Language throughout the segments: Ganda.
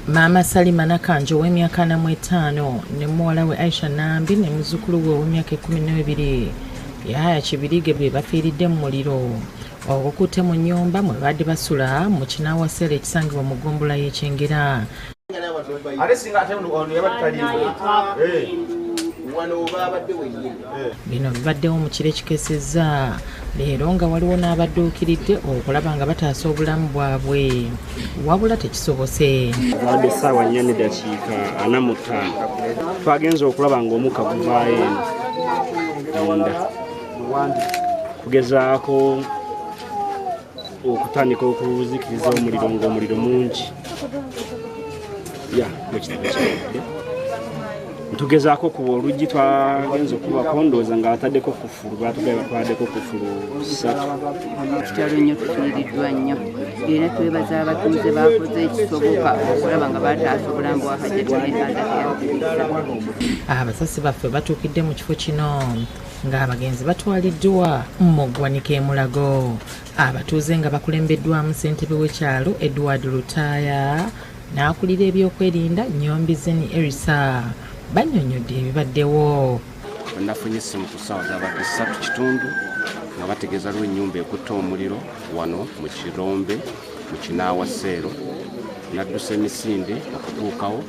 Maama Salima Nakanja ow'emyaka 45 ne muwala we Aisha Nambi ne muzzukulu we ow'emyaka 12 Yahaya Kibirige be bafiiridde mu muliro ogukutte mu nnyumba mwe babadde basula mu Kinaawa Cell ekisangibwa mu ggombolola y'e Kyengera. Ate singa ate ono yabadde taliiwo. Wano babadde wenyini. Bino bibaddewo mu kiro ekikesezza leero nga waliwo n'abadduukiridde okulaba nga bataasa obulamu bwabwe wabula tekisobose. Zaadde 4:45, twagenze okulaba ng'omukka guvaayo eno munda, kugezaako okutandika okuzikiriza omuliro ng'omuliro mungi ya mukitabo kyawedde ntugezaako kuba oluggi. Twagenza okubako ndowooza nga bataddeko kufulu, batugambye batwaddeko kufulu ssatu. Kitalo nnyo, tufiiriddwa nnyo era twebaza abatuuze bakoze ekisoboka okulaba nga bataasa obulamu bwa Hajati ne Allah teyazibisa. Abasasi baffe batuukidde mu kifo kino ng'abagenzi batwaliddwa mu ggwanika e Mulago. Abatuuze nga bakulembeddwamu ssentebe w'ekyalo Edward Lutaaya n'akulira ebyokwerinda Nyombi Zeni Erisa bannyonnyodde ebibaddewo. Nafunye essimu ku ssaawa zabadde 3:15 nga bategeeza lwo ennyumba ekutte omuliro wano mu Kirombe mu Kinaawa Cell. Nadduse emisinde okutuukawo,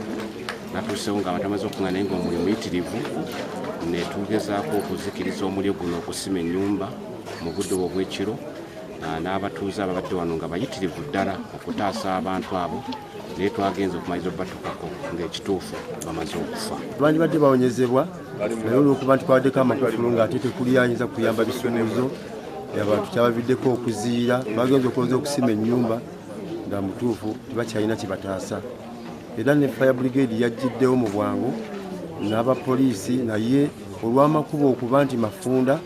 natuusewo nga abantu bamaze okuŋŋaana naye ng'omuliro muyitirivu, netugezaako okuzikiriza omuliro guno okusima ennyumba mu budde obwo obw'ekiro n'abatuuze ababadde wano nga bayitirivu ddala okutaasa abantu abo, naye twagenze okumaliriza obbatukako ng'ekituufu bamaze okufa. Bandibadde bawonyezebwa, naye olwokuba nti kwabaddeko amakufulu ng'ate tekuli ayinza kuyamba bisumuuzo, abantu kyabaviddeko okuziira. Bagenza okulowooza okusima ennyumba nga mutuufu tebakyalina kibataasa, era ne fire brigade yajjiddewo mu bwangu n'abapoliisi, naye olw'amakubo okuba nti mafunda,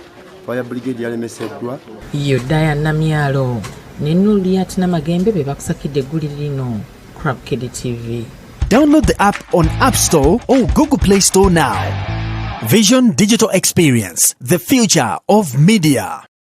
fire brigade yalemeseddwa. Yodaya Namyalo ne Nuliat Namagembe be bakusakidde eggulire lino. Crab Kid TV. Download the app on App Store or Google Play Store now. Vision Digital Experience, the future of media.